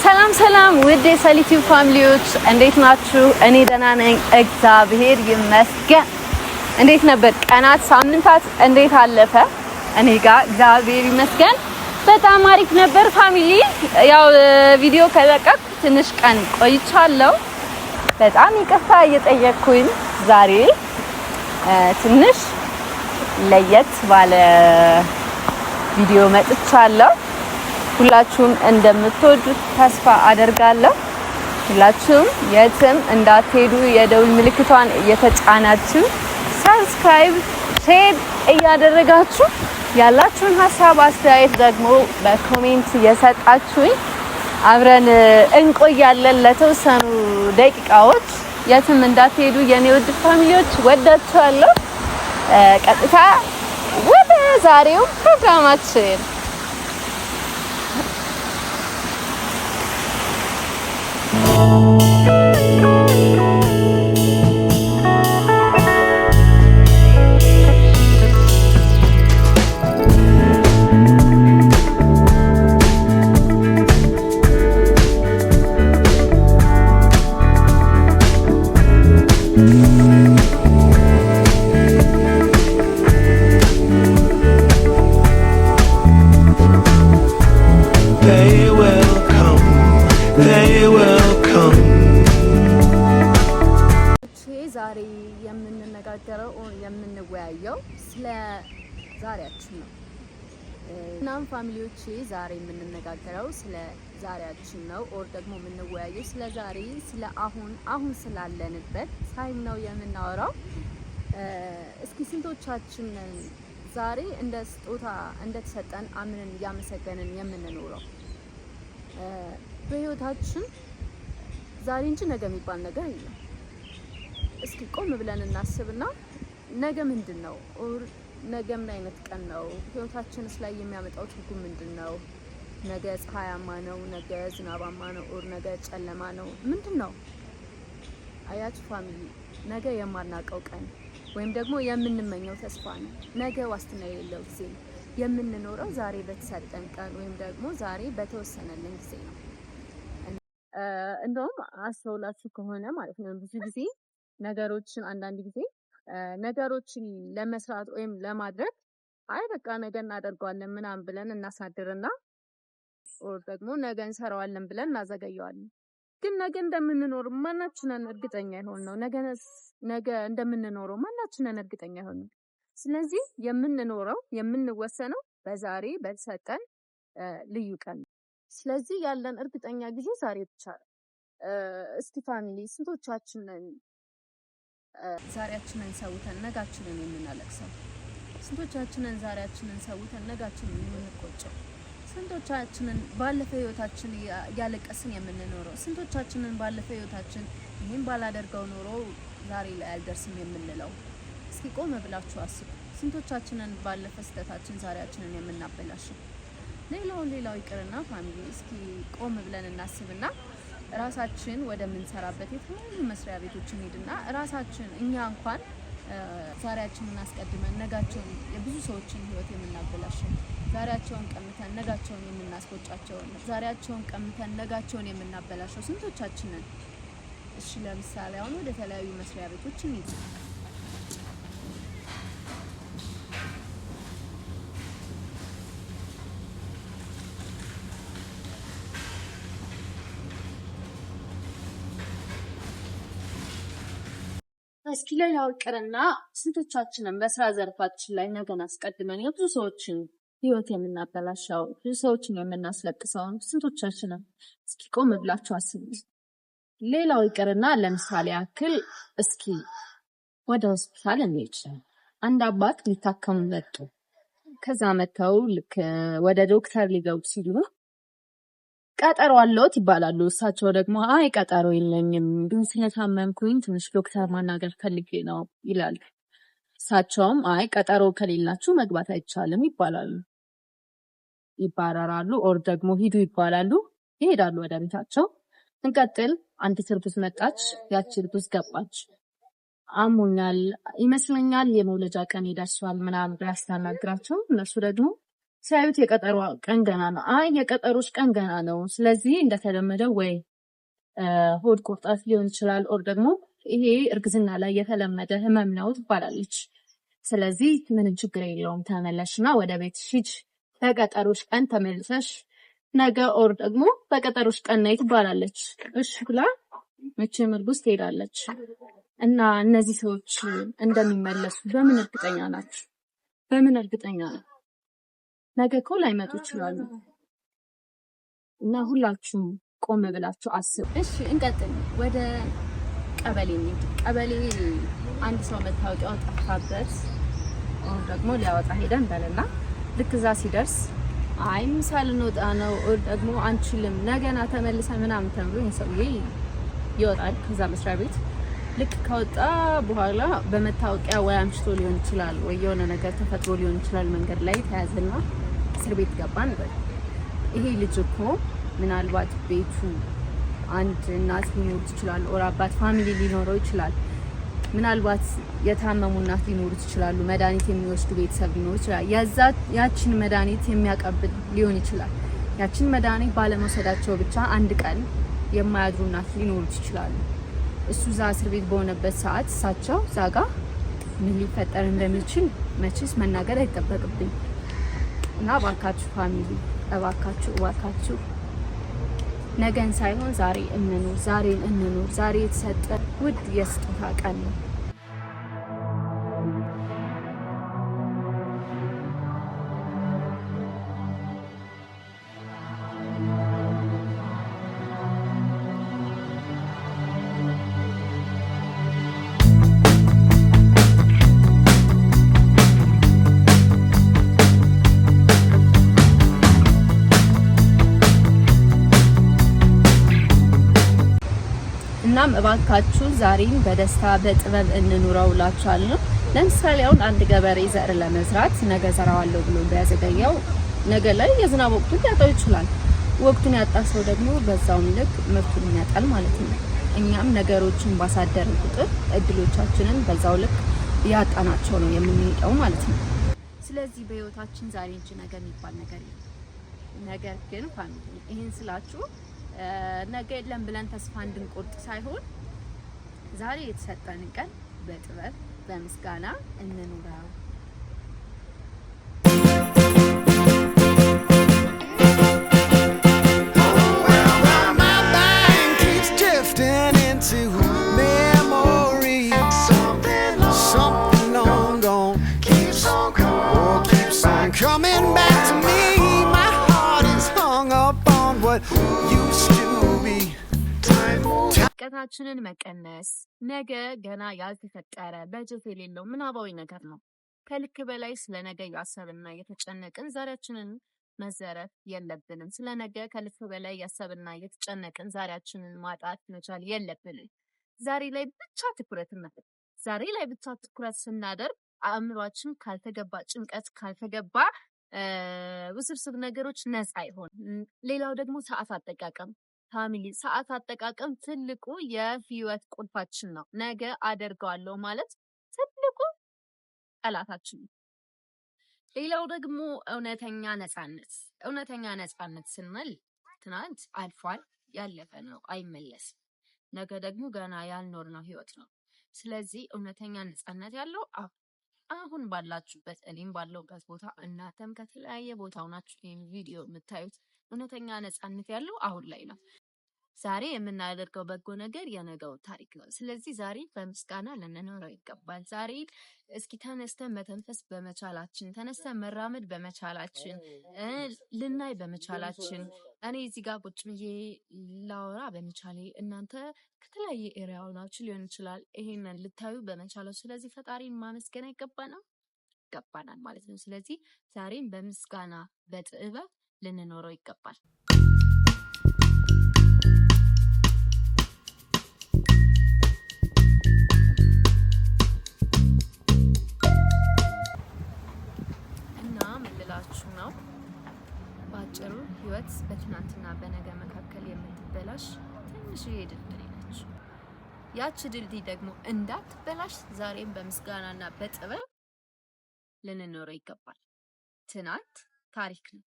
ሰላም ሰላም፣ ውድ የሰሊቲው family ዎች እንዴት ናችሁ? እኔ ደህና ነኝ፣ እግዚአብሔር ይመስገን። እንዴት ነበር ቀናት፣ ሳምንታት እንዴት አለፈ? እኔ ጋር እግዚአብሔር ይመስገን በጣም አሪፍ ነበር። Family፣ ያው ቪዲዮ ከለቀቅኩ ትንሽ ቀን ቆይቻለሁ። በጣም ይቅርታ እየጠየቅኩኝ ዛሬ ትንሽ ለየት ባለ ቪዲዮ መጥቻለሁ። ሁላችሁም እንደምትወዱት ተስፋ አደርጋለሁ። ሁላችሁም የትም እንዳትሄዱ የደውል ምልክቷን እየተጫናችሁ subscribe፣ share እያደረጋችሁ ያላችሁን ሀሳብ አስተያየት ደግሞ በ comment እየሰጣችሁኝ አብረን እንቆያለን ለተወሰኑ ደቂቃዎች። የትም እንዳትሄዱ የኔ ውድ family ዎች፣ ወዳችኋለሁ። ቀጥታ ወደ ዛሬው ፕሮግራማችን። They will come, they will come. ዛሬ የምንነጋገረው የምንወያየው ስለ ዛሬያችን ነው። እናም family ዎቼ፣ ዛሬ የምንነጋገረው ስለ ዛሬያችን ነው፣ or ደግሞ የምንወያየው ስለ ዛሬ፣ ስለ አሁን አሁን ስላለንበት time ነው የምናወራው። እስኪ ስንቶቻችንን ዛሬ እንደ ስጦታ እንደተሰጠን አምነን እያመሰገንን የምንኖረው? በህይወታችን ዛሬ እንጂ ነገ የሚባል ነገር የለም። እስኪ ቆም ብለን እናስብና ነገ ምንድን ነው? Or ነገ ምን አይነት ቀን ነው? ህይወታችንስ ላይ የሚያመጣው ትርጉም ምንድን ነው? ነገ ፀሐያማ ነው? ነገ ዝናባማ ነው? Or ነገ ጨለማ ነው? ምንድን ነው? አያችሁ family፣ ነገ የማናውቀው ቀን ወይም ደግሞ የምንመኘው ተስፋ ነው። ነገ ዋስትና የሌለው ጊዜ ነው። የምንኖረው ዛሬ በተሰጠን ቀን ወይም ደግሞ ዛሬ በተወሰነልን ጊዜ ነው። እንደውም አስተውላችሁ ከሆነ ማለት ነው፣ ብዙ ጊዜ ነገሮችን፣ አንዳንድ ጊዜ ነገሮችን ለመስራት ወይም ለማድረግ አይ በቃ ነገ እናደርገዋለን ምናምን ብለን እናሳድርና or ደግሞ ነገ እንሰራዋለን ብለን እናዘገየዋለን። ግን ነገ እንደምንኖር ማናችንን እርግጠኛ የሆን ነው? ነገ እንደምንኖረው ማናችንን እርግጠኛ የሆን ነው? ስለዚህ የምንኖረው የምንወሰነው በዛሬ በተሰጠን ልዩ ቀን ነው። ስለዚህ ያለን እርግጠኛ ጊዜ ዛሬ ብቻ ነው። እስኪ family፣ ስንቶቻችንን ዛሬያችንን ሰውተን ነጋችንን የምናለቅሰው? ስንቶቻችንን ዛሬያችንን ሰውተን ነጋችንን የምንቆጨው? ስንቶቻችንን ባለፈ ህይወታችን እያለቀስን የምንኖረው? ስንቶቻችንን ባለፈ ህይወታችን ይህን ባላደርገው ኖሮ ዛሬ ላይ አልደርስም የምንለው? እስኪ ቆም ብላችሁ አስቡ። ስንቶቻችንን ባለፈ ስህተታችን ዛሬያችንን የምናበላሸው? ሌላውን ሌላው ይቅርና family፣ እስኪ ቆም ብለን እናስብና ራሳችን ወደምንሰራበት የተለያዩ መስሪያ ቤቶች እንሂድና ራሳችን እኛ እንኳን ዛሬያችንን አስቀድመን ነጋቸውን የብዙ ሰዎችን ህይወት የምናበላሸው፣ ዛሬያቸውን ቀምተን ነጋቸውን የምናስቆጫቸው፣ ዛሬያቸውን ቀምተን ነጋቸውን የምናበላሸው ስንቶቻችንን? እሺ፣ ለምሳሌ አሁን ወደ ተለያዩ መስሪያ ቤቶች እንሂድ። እስኪ ሌላው ይቅርና ስንቶቻችንን በስራ ዘርፋችን ላይ ነገን አስቀድመን የብዙ ሰዎችን ህይወት የምናበላሸው፣ ብዙ ሰዎችን የምናስለቅሰውን ስንቶቻችንን? እስኪ ቆም ብላችሁ አስቡ። ሌላው ይቅርና ለምሳሌ ያክል እስኪ ወደ ሆስፒታል እንሂድ። አንድ አባት ሊታከሙ መጡ። ከዛ መጥተው ልክ ወደ ዶክተር ሊገቡ ሲሉ ቀጠሮ አለዎት ይባላሉ። እሳቸው ደግሞ አይ ቀጠሮ የለኝም፣ ግን ስለታመምኩኝ ትንሽ ዶክተር ማናገር ፈልጌ ነው ይላሉ። እሳቸውም አይ ቀጠሮ ከሌላችሁ መግባት አይቻልም ይባላሉ። ይባረራሉ፣ or ደግሞ ሂዱ ይባላሉ። ይሄዳሉ ወደ ቤታቸው። እንቀጥል። አንዲት እርጉዝ መጣች። ያቺ እርጉዝ ገባች። አሞኛል ይመስለኛል፣ የመውለጃ ቀን ደርሷል ምናምን ብላ ስታናግራቸው እነሱ ደግሞ ሲያዩት የቀጠሮ ቀን ገና ነው። አይ የቀጠሮች ቀን ገና ነው። ስለዚህ እንደተለመደው ወይ ሆድ ቁርጠት ሊሆን ይችላል፣ or ደግሞ ይሄ እርግዝና ላይ የተለመደ ህመም ነው ትባላለች። ስለዚህ ምንም ችግር የለውም ተመለሽና ወደ ቤትሽ ሂጅ፣ በቀጠሮሽ ቀን ተመልሰሽ ነገ or ደግሞ በቀጠሮሽ ቀን ነይ ትባላለች። እሺ ብላ መቼም እርጉዝ ትሄዳለች። እና እነዚህ ሰዎች እንደሚመለሱ በምን እርግጠኛ ናቸው? በምን እርግጠኛ ነው? ነገ እኮ ላይመጡ ይችላሉ። እና ሁላችሁም ቆም ብላችሁ አስቡ። እሺ እንቀጥል። ወደ ቀበሌ እንሂድ። ቀበሌ አንድ ሰው መታወቂያው ጠፋበት or ደግሞ ሊያወጣ ሄደ እንበልና ልክ እዛ ሲደርስ አይ ምሳ ልንወጣ ነው or ደግሞ አንችልም ነገና ተመልሰን ምናምን ተብሎ ይሄ ሰውዬ ይወጣል ከዛ መስሪያ ቤት። ልክ ከወጣ በኋላ በመታወቂያ ወይ አምሽቶ ሊሆን ይችላል ወይ የሆነ ነገር ተፈጥሮ ሊሆን ይችላል፣ መንገድ ላይ ተያዘና እስር ቤት ገባ እንበል። ይሄ ልጅ እኮ ምናልባት ቤቱ አንድ እናት ሊኖሩት ይችላል፣ or አባት family ሊኖረው ይችላል። ምናልባት የታመሙ እናት ሊኖሩት ይችላሉ። መድኃኒት የሚወስዱ ቤተሰብ ሊኖሩ ይችላል። ያችን መድኃኒት የሚያቀብል ሊሆን ይችላል። ያችን መድኃኒት ባለመውሰዳቸው ብቻ አንድ ቀን የማያድሩ እናት ሊኖሩት ይችላሉ። እሱ እዛ እስር ቤት በሆነበት ሰዓት እሳቸው እዛ ጋ ምን ሊፈጠር እንደሚችል መቼስ መናገር አይጠበቅብኝ እና እባካችሁ family፣ እባካችሁ እባካችሁ ነገን ሳይሆን ዛሬ እንኑር፣ ዛሬን እንኑር። ዛሬ የተሰጠ ውድ የስጦታ ቀን ነው። እናም እባካችሁ ዛሬን በደስታ በጥበብ እንኑረው እላችኋለሁ። ለምሳሌ አሁን አንድ ገበሬ ዘር ለመዝራት ነገ ዘራዋለሁ ብሎ ቢያዘገየው ነገ ላይ የዝናብ ወቅቱን ሊያጣው ይችላል። ወቅቱን ያጣ ሰው ደግሞ በዛውም ልክ ምርቱን ያጣል ማለት ነው። እኛም ነገሮችን ባሳደርን ቁጥር እድሎቻችንን በዛው ልክ ያጣናቸው ነው የምንሄደው ማለት ነው። ስለዚህ በህይወታችን ዛሬ እንጂ ነገ የሚባል ነገር የለም። ነገር ግን family ይህን ስላችሁ ነገ የለም ብለን ተስፋ እንድንቆርጥ ሳይሆን ዛሬ የተሰጠንን ቀን በጥበብ በምስጋና እንኑረው። My mind keeps drifting into memories. Something long gone keeps on oh, keeps on coming back to me. My heart is hung up on what used to be. ጭንቀታችንን መቀነስ ነገ ገና ያልተፈጠረ በጀት የሌለው ምናባዊ ነገር ነው። ከልክ በላይ ስለ ነገ ያሰብና የተጨነቅን ዛሬያችንን መዘረፍ የለብንም። ስለ ነገ ከልክ በላይ ያሰብና የተጨነቅን ዛሬያችንን ማጣት መቻል የለብንም። ዛሬ ላይ ብቻ ትኩረት እናድርግ። ዛሬ ላይ ብቻ ትኩረት ስናደርግ አእምሯችን ካልተገባ ጭንቀት፣ ካልተገባ ውስብስብ ነገሮች ነፃ ይሆን። ሌላው ደግሞ ሰዓት አጠቃቀም family፣ ሰዓት አጠቃቀም ትልቁ የህይወት ቁልፋችን ነው። ነገ አደርገዋለሁ ማለት ትልቁ ጠላታችን ነው። ሌላው ደግሞ እውነተኛ ነፃነት። እውነተኛ ነፃነት ስንል ትናንት አልፏል፣ ያለፈ ነው፣ አይመለስም። ነገ ደግሞ ገና ያልኖርነው ህይወት ነው። ስለዚህ እውነተኛ ነፃነት ያለው አሁን ባላችሁበት፣ እኔም ባለሁበት ቦታ፣ እናንተም ከተለያየ ቦታ ሆናችሁ ይህን ቪዲዮ የምታዩት እውነተኛ ነፃነት ያለው አሁን ላይ ነው። ዛሬ የምናደርገው በጎ ነገር የነገው ታሪክ ነው። ስለዚህ ዛሬ በምስጋና ልንኖረው ይገባል። ዛሬ እስኪ ተነስተን መተንፈስ በመቻላችን፣ ተነስተን መራመድ በመቻላችን፣ ልናይ በመቻላችን፣ እኔ እዚህ ጋር ቁጭ ብዬ ላወራ በመቻሌ፣ እናንተ ከተለያየ area ሆናችሁ ሊሆን ይችላል ይሄንን ልታዩ በመቻላችሁ፣ ስለዚህ ፈጣሪን ማመስገን አይገባንም? ይገባናል ማለት ነው። ስለዚህ ዛሬን በምስጋና በጥበብ ልንኖረው ይገባል። እና ምን ልላችሁ ነው? በአጭሩ ህይወት በትናንትና በነገ መካከል የምትበላሽ ትንሽዬ ድልድይ ነች። ያች ድልድይ ደግሞ እንዳትበላሽ ዛሬም በምስጋናና በጥበብ ልንኖረው ይገባል። ትናንት ታሪክ ነው።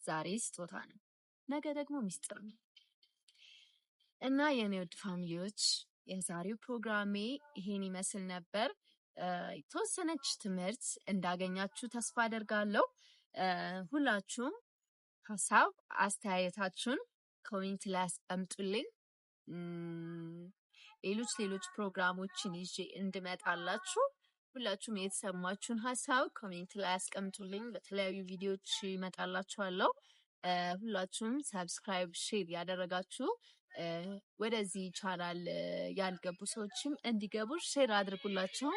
ዛሬ ስጦታ ነው፣ ነገ ደግሞ ሚስጥር ነው። እና የኔ ውድ family ዎች፣ የዛሬው ፕሮግራሜ ይሄን ይመስል ነበር። የተወሰነች ትምህርት እንዳገኛችሁ ተስፋ አደርጋለሁ። ሁላችሁም ሀሳብ አስተያየታችሁን comment ላይ አስቀምጡልኝ። ሌሎች ሌሎች ፕሮግራሞችን ይዤ እንድመጣላችሁ ሁላችሁም የተሰማችሁን ሀሳብ comment ላይ አስቀምጡልኝ። በተለያዩ ቪዲዮዎች ይመጣላችኋለሁ። ሁላችሁም subscribe፣ share ያደረጋችሁ፣ ወደዚህ ቻናል ያልገቡ ሰዎችም እንዲገቡ share አድርጉላቸው።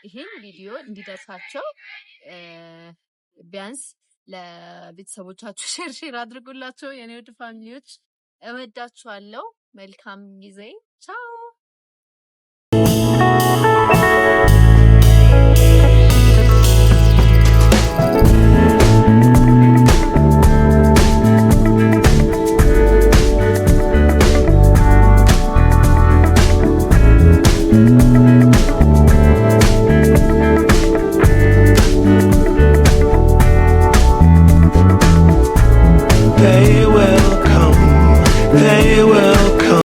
ይሄን ቪዲዮ እንዲደርሳቸው ቢያንስ ለቤተሰቦቻችሁ share share አድርጉላቸው። የኔ ውድ family ዎች፣ እወዳችኋለሁ። መልካም ጊዜ። ቻው።